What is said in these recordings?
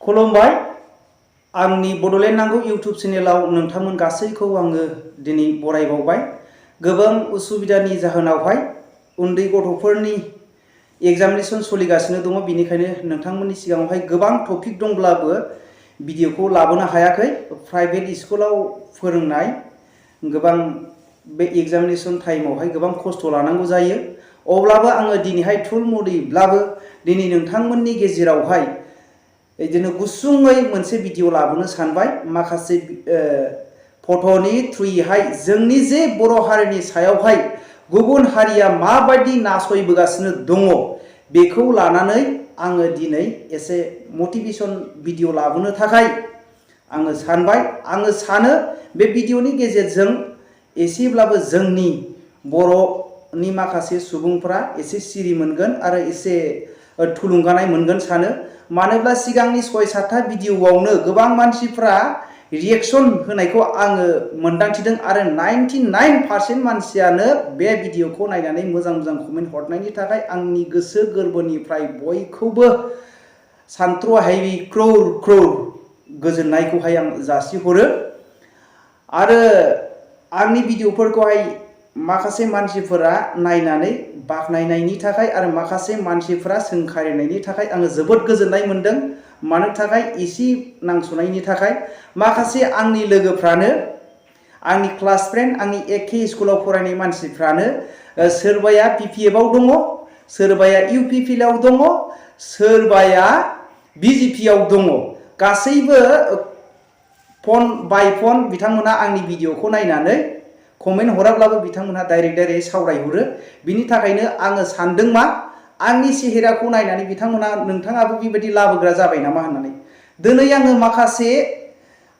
खुलुमबाय आंनि बड'लेण्ड नांगौ इउट्युब चेनेलाव नोंथांमोन गासैखौ आङो दिनै बरायबावबाय। गोबां उसुबिदानि जाहोनावहाय उन्दै गथ'फोरनि एग्जामिनेशन सोलिगासिनो दङ, बेनिखायनो नोंथांमोननि सिगाङावहाय गोबां टपिक दंब्लाबो भिडिअखौ लाबोनो हायाखै। प्राइभेट स्कुलाव फोरोंनाय गोबां बे एग्जामिनेशन टाइमावहाय गोबां खस्थ' लानांगौ जायो। अब्लाबो आङो दिनैहाय थुलमुलैब्लाबो दिनै नोंथांमोननि गेजेरावहाय बिदिनो गुसुङै मोनसे भिडिअ लाबोनो सानबाय। माखासे फट'नि थ्रुयैहाय जोंनि जे बर' हारिनि सायावहाय गुबुन हारिया माबायदि नासयबोगासिनो दङ बेखौ लानानै आङो दिनै एसे मटिभेशन भिडिअ लाबोनो थाखाय आङो सानबाय। आङो सानो बे भिडिअनि गेजेरजों एसेब्लाबो जोंनि बर'नि माखासे सुबुंफ्रा एसे सिरि मोनगोन आरो एसे थुलुंगानाय मोनगोन सानो। मानोब्ला सिगांनि 6-7था भिडिअआवनो गोबां मानसिफ्रा रिएक्शन होनायखौ आङो मोनदांथिदों आरो 99% मानसियानो बे भिडिअखौ नायनानै मोजां कमेन्ट हरनायनि थाखाय आंनि गोसो गोरबोनिफ्राय बयखौबो सानथ्र'हायै क्रौर गोजोननायखौहाय आं जासिहरो। आरो आंनि भिडिअफोरखौहाय माखासे मानसिफोरा नायनानै बाख्नायनायनि थाखाय आरो माखासे मानसिफोरा सोंखारिनायनि थाखाय आङो जोबोद गोजोननाय मोनदों। मानो थाखाय एसे नांस'नायनि थाखाय माखासे आंनि लोगोफ्रानो, आंनि क्लास फ्रेन्ड, आंनि एखे स्कुलाव फरायनाय मानसिफ्रानो सोरबाया PPFआव दङ, सोरबाया UPPILआव दङ, सोरबाया BJPआव दङ। गासैबो फन बाय फन बिथांमोना आंनि भिडिअखौ नायनानै कमेन्ट हराब्लाबो बिथांमोनहा डाइरेक्ट सावरायहरो। बिनि थाखायनो आङो सानदों मा आंनि सेहेराखौ नायनानै बिथांमोना नोंथाङाबो बेबायदि लाबोग्रा जाबाय नामा होननानै। दिनै आङो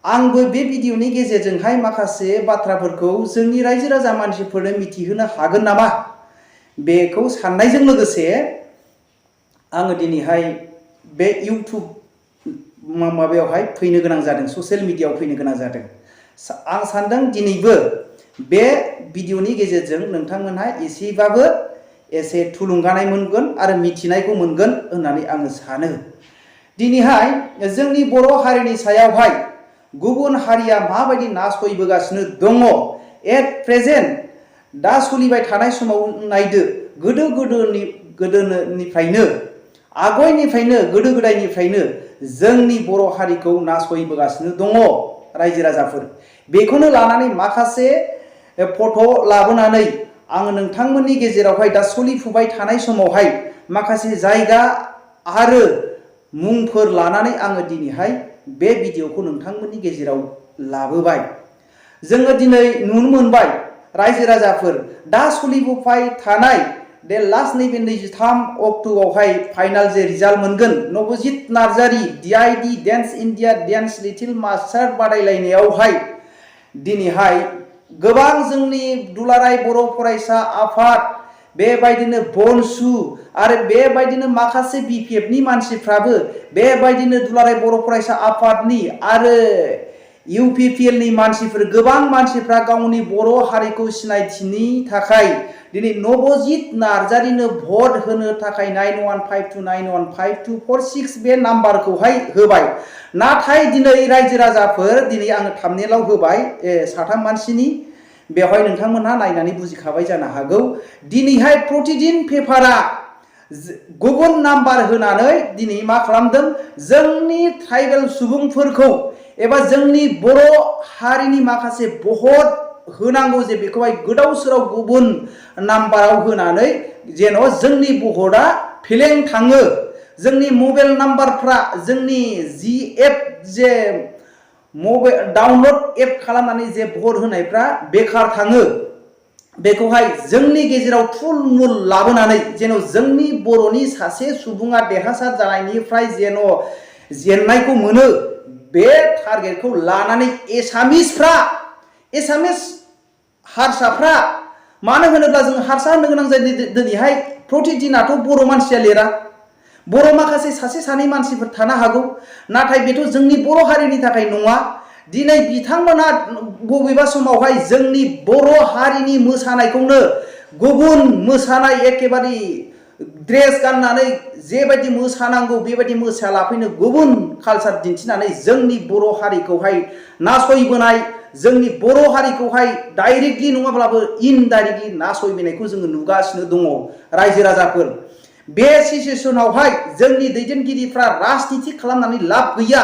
आंबो बे भिडिअनि गेजेरजोंहाय माखासे बाथ्राफोरखौ जोंनि रायजो राजा मानसिफोरनो मिथिहोनो हागोन नामा बेखौ साननायजों लोगोसे आङो दिनैहाय बे इउटुब माबायावहाय फैनो गोनां जादों, ससियेल मिडियाआव फैनो गोनां जादों। आं सानदों दिनैबो बे भिडिअनि गेजेरजों नोंथांमोनहा एसेबाबो एसे थुलुंगानाय मोनगोन आरो मिथिनायखौ मोनगोन होननानै आङो सानो। दिनैहाय जोंनि बर' हारिनि सायावहाय गुबुन हारिया माबायदि नासयबोगासिनो दङ एट प्रेजेन्ट दा सोलिबाय थानाय समाव नायदो। गोदोनिफ्रायनो आगयनिफ्रायनो गोदो गोदायनिफ्रायनो जोंनि बर' हारिखौ नासयबोगासिनो दङ रायजो राजाफोर। बेखौनो लानानै माखासे फट' लाबोनानै आङो नोंथांमोननि गेजेरावहाय दा सोलिफुबाय थानाय समावहाय माखासे जायगा आरो मुंफोर लानानै आङो दिनैहाय बे भिडिअखौ नोंथांमोननि गेजेराव लाबोबाय। जोङो दिनै नुनो मोनबाय रायजो राजाफोर दा सोलिबोबाय थानाय बे लास्ट नैबे 23 अक्ट'आवहाय फाइनाल जे रिजाल्ट मोनगोन Nabajit Narzary DID dance India dance little master बादायलायनायावहाय दिनैहाय गोबां जोंनि दुलाराय बर' फरायसा आफाद, बेबायदिनो बनसु आरो बेबायदिनो माखासे BPFनि मानसिफ्राबो, बेबायदिनो दुलाराय बर' फरायसा आफादनि आरो UPPLनि मानसिफोर, गोबां मानसिफ्रा गावनि बर' हारिखौ सिनायथिनि थाखाय दिनै नबजित नार्जारिनो भट होनो थाखाय 9152915246 बे नाम्बारखौहाय होबाय। नाथाय दिनै रायजो राजाफोर, दिनै आङो थाम्बनेइलाव होबाय 7 मानसिनि, बेवहाय नोंथांमोनहा नायनानै बुजिखाबाय जानो हागौ। दिनैहाय प्रतिदिन पेपारा गुबुन नाम्बार होनानै दिनै मा खालामदों, जोंनि ट्राइबेल सुबुंफोरखौ एबा जोंनि बर' हारिनि माखासे भट होनांगौ जे बेखौहाय गोदाव सोराव गुबुन नाम्बाराव होनानै जेन' जोंनि भटआ फेलें थाङो, जोंनि मबाइल नाम्बारफ्रा, जोंनि GF जे मबाइल डाउनलड एप खालामनानै जे भट होनायफ्रा बेखार थाङो, बेखौहाय जोंनि गेजेराव थुलमुल लाबोनानै जेन' जोंनि बर'नि सासे सुबुङा देरहासार जानायनिफ्राय जेन' जेननायखौ मोनो, बे टारगेटखौ लानानै एसामिस हारसाफ्रा, मानो होनोब्ला जों हारसा होननो गोनां जायो दिनैहाय प्रतिदिनाथ' बर' मानसिया लिरा, बर' माखासे सासे सानै मानसिफोर थानो हागौ, नाथाय बेथ' जोंनि बर' हारिनि थाखाय नङा। दिनै बिथांमोना बबेबा समावहाय जोंनि बर' हारिनि मोसानायखौनो गुबुन मोसानाय एखेबारे ड्रेस गाननानै जेबायदि मोसानांगौ बेबायदि मोसायालाफैनो गुबुन कालचार दिन्थिनानै जोंनि बर' हारिखौहाय नासयबोनाय, जोंनि बर' हारिखौहाय डाइरेक्टलि नङाब्लाबो इनडाइरेक्टलि नासयबोनायखौ जोङो नुगासिनो दङ रायजो राजाफोर। बे सिचुएसनावहाय जोंनि दैदेनगिरिफ्रा राजनिति खालामनानै लाब गैया।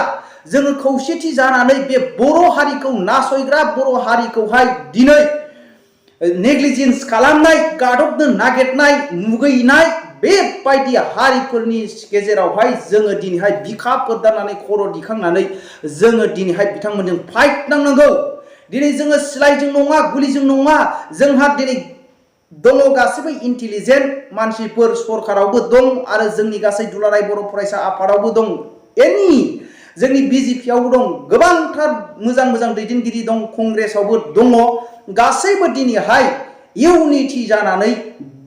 जोङो खौसेथि जानानै बे बर' हारिखौ नासयग्रा बर' हारिखौहाय दिनै नेग्लिजेन्स खालामनाय, गादबनो नागिरनाय, मुगैनाय बेबायदि हारिफोरनि गेजेरावहाय जोङो दिनैहाय बिखा फोरदाननानै खर' दिखांनानै जोङो दिनैहाय बिथांमोनजों फाइट नांनांगौ। दिनै जोङो सिलाइजों नङा, गुलिजों नङा, जोंहा दिनै दङ गासैबो इन्टेलिजेन्ट मानसिफोर सरकारावबो दं आरो जोंनि गासै दुलाराय बर' फरायसा आफादावबो दं, जोंनि बिजेपियावबो दं, गोबांथार मोजां मोजां दैदेनगिरि दं, कंग्रेसावबो दङ। गासैबो दिनैहाय इउनिटि जानानै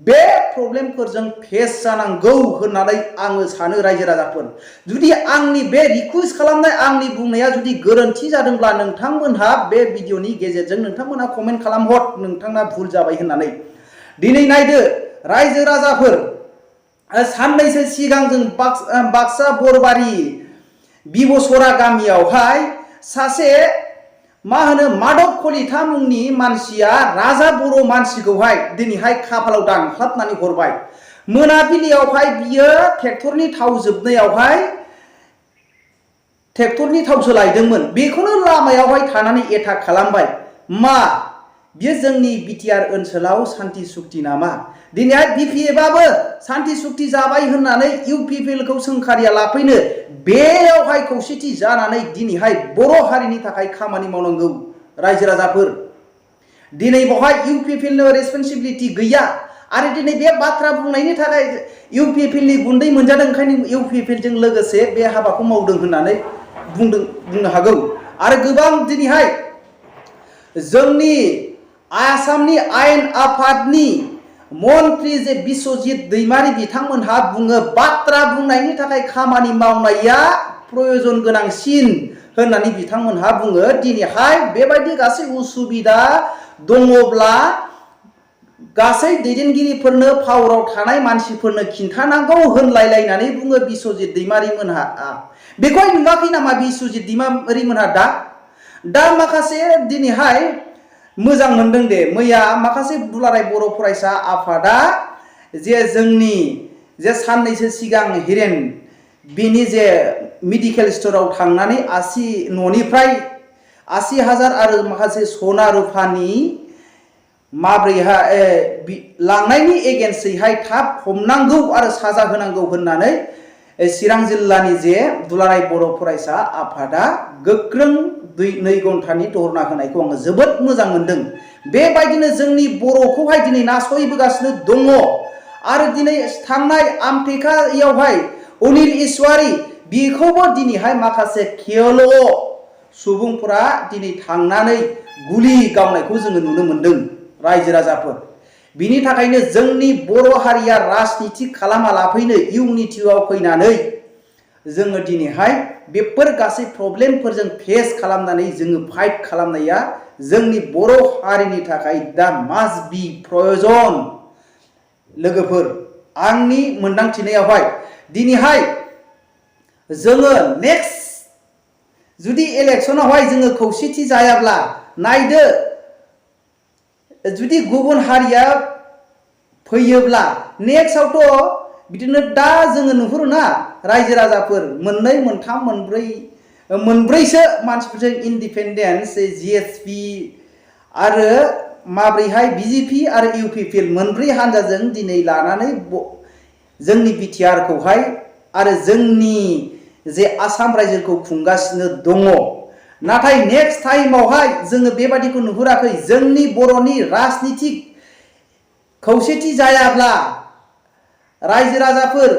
बे प्रब्लेमफोरजों फेस जानांगौ होननानै आङो सानो रायजो राजाफोर। जुदि आंनि बे रिकुवेस्ट खालामनाय, आंनि बुंनाया जुदि गोरोन्थि जादोंब्ला नोंथांमोनहा बे भिडिअनि गेजेरजों नोंथांमोनहा कमेन्ट खालामहर नोंथांना भुल जाबाय होननानै। दिनै नायदो रायजो राजाफोर, साननैसो सिगां जों बाक्सा बरबारि बिबसरा गामियावहाय सासे माधब कलिता मुंनि मानसिया राजा बर' मानसिखौहाय दिनैहाय खाफालाव दानख्लाबनानै हरबाय। मोनाबिलियावहाय बियो ट्रेक्टरनि थाव जोबनायावहाय ट्रेक्टरनि थाव सोलायदोंमोन, बेखौनो लामायावहाय थानानै एटाक खालामबाय। मा बियो जोंनि बिटिआर ओनसोलाव सान्ति सुक्ति नामा? दिनैहाय बिपिएफआबो सान्ति सुक्ति जाबाय होननानै इउपिपिएलखौ सोंखारिया लाफैनो बेयावहाय खौसेथि जानानै दिनैहाय बर' हारिनि थाखाय खामानि मावनांगौ रायजो राजाफोर। दिनै बेवहाय इउपिपिएलनो रेसपन्सिबिलिटि गैया आरो दिनै बे बाथ्रा बुंनायनि थाखाय इउपिपिएलनि गुन्दै मोनजादों, ओंखायनो इउपिपिएलजों लोगोसे बे हाबाखौ मावदों होननानै बुंनो हागौ। आरो गोबां दिनैहाय जोंनि आसामनि आयेन आफादनि मन्त्रि जे बिस्वजित दैमारि बिथांमोनहा बुङो बाथ्रा बुंनायनि थाखाय खामानि मावनाया प्रयजन गोनांसिन होननानै बिथांमोनहा बुङो। दिनैहाय बेबायदि गासै उसुबिदा दङब्ला गासै दैदेनगिरिफोरनो पावाराव थानाय मानसिफोरनो खिन्थानांगौ होनलायलायनानै बुङो बिस्वजित दैमारि मोनहा। बेखौहाय नुवाखै नामा बिस्वजित दैमारि मोनहा? दा माखासे दिनैहाय मोजां मोनदों दे, मैया माखासे दुलाराय बर' फरायसा आफादा जे जोंनि जे साननैसो सिगां हिरेन बिनि जे मेडिकेल स्टराव थांनानै न'निफ्राय 80,000 आरो माखासे सना रुफानि माब्रैहाय लांनायनि एगेन्स्टैहाय थाब हमनांगौ आरो साजा होनांगौ होननानै चिरां जिल्लानि जे दुलाराय बर' फरायसा आफादा गोख्रों 2 घन्टानि धरना होनायखौ आङो जोबोद मोजां मोनदों। बेबायदिनो जोंनि बर'खौहाय दिनै नासयबोगासिनो दङ आरो दिनै थांनाय आमटेकायावहाय अनिल इसवारि बेखौबो दिनैहाय माखासे खेल' सुबुंफोरा दिनै थांनानै गुलि गावनायखौ जोङो नुनो मोनदों रायजो राजाफोर। बिनि थाखायनो जोंनि बर' हारिया राजनिति खालामालाफैनो इउनिटिआव फैनानै जोङो दिनैहाय बेफोर गासै प्रब्लेमफोरजों फेस खालामनानै जोङो फाइट खालामनाया जोंनि बर' हारिनि थाखाय दा मास्ट बि प्रयजन। लोगोफोर, आंनि मोनदांथिनायावहाय दिनैहाय जोङो नेक्स्ट जुदि इलेक्सनावहाय जोङो खौसेथि जायाब्ला, नायदो जुदि गुबुन हारिया फैयोब्ला नेक्स्टआवथ' बिदिनो दा जोङो नुहुरोना रायजो राजाफोर, 2, 3, 4, 4सो मानसिफोरजों इन्डिपेन्डेन्स जिएसपि आरो माब्रैहाय बिजेपि आरो इउपिपिएल 4 हान्जाजों दिनै लानानै जोंनि बिटिआरखौहाय आरो जोंनि जे आसाम रायजोखौ खुंगासिनो दङ। नाथाय नेक्स्ट टाइमावहाय जोङो बेबादिखौ नुहुराखै। जोंनि बर'नि राजनितिक खौसेथि जायाब्ला रायजो राजाफोर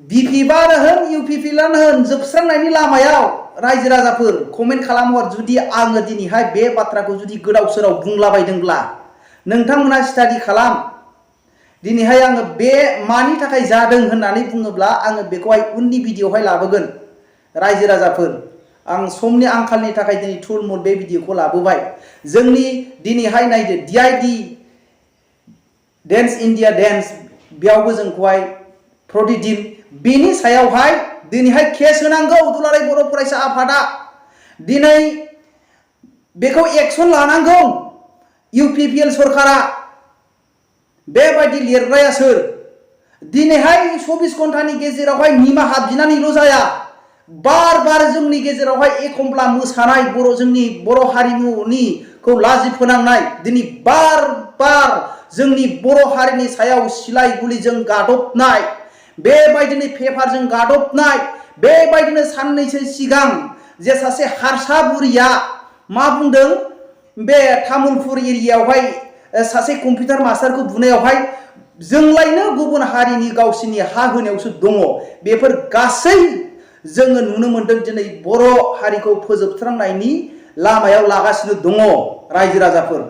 बिपिएफआनो होन इउपिपिएलआनो होन जोबस्रांनायनि लामायाव रायजो राजाफोर कमेन्ट खालामहर। जुदि आङो दिनैहाय बे बाथ्राखौ जुदि गोदाव सोराव बुंलाबायदोंब्ला नोंथांमोना स्टाडि खालाम। दिनैहाय आङो बे मानि थाखाय जादों होननानै बुङोब्ला आङो बेखौहाय उननि भिडिअ'आवहाय लाबोगोन रायजो राजाफोर। आं समनि आंखालनि थाखाय दिनै थुलमुल बे भिडिअ'खौ लाबोबाय। जोंनि दिनैहाय नायदो DID डेन्स इन्डिया डेन्स बेयावबो जोंखौहाय प्रतिदिन बेनि सायावहाय दिनैहाय केस होनांगौ दुलाराय बर' फरायसा आफादा दिनै बेखौ एक्सन लानांगौ UPPL सरकारा बेबायदि लिरग्राया सोर दिनैहाय 24 घन्टानि गेजेरावहाय निमाहा बिनानैल' जाया बार बार जोंनि गेजेरावहाय एखमब्ला मोसानाय जोंनि बर' हारिमुनिखौ लाजि फोनांनाय दिनै बार बार जोंनि बर' हारिनि सायाव सिलाय गुलिजों गादबनाय बेबायदिनो पेपारजों गादबनाय बेबायदिनो साननैसो सिगां जे सासे हारसा बुरिया मा बुंदों बे तामुलपुर एरियायावहाय सासे कम्पिउटार मास्टारखौ बुनायावहाय जोंलायनो गुबुन हारिनि गावसिनि हा होनायावसो दङ बेफोर गासै जोङो नुनो मोनदों दिनै बर' हारिखौ फोजोबस्रांनायनि लामायाव लागासिनो दङ रायजो राजाफोर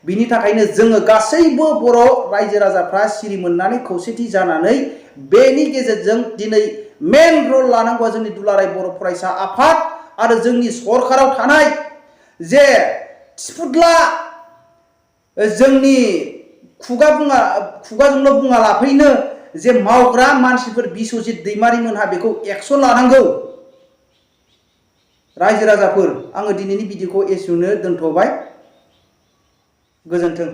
बिनि थाखायनो जोङो गासैबो बर' रायजो राजाफ्रा सिरि मोननानै खौसेथि जानानै बेनि गेजेरजों दिनै मेन रल लानांगौआ जोंनि दुलाराय बर' फरायसा आफाद आरो जोंनि सरकाराव थानाय जे थिफुदला जोंनि खुगाजोंल' बुङा लाफैनो जे मावग्रा मानसिफोर बिस्वजित दैमारि मोनहा बेखौ एक्सन लानांगौ रायजो राजाफोर आङो दिनैनि भिडिअखौ एसेयावनो दोनथ'बाय गोजोन्थों।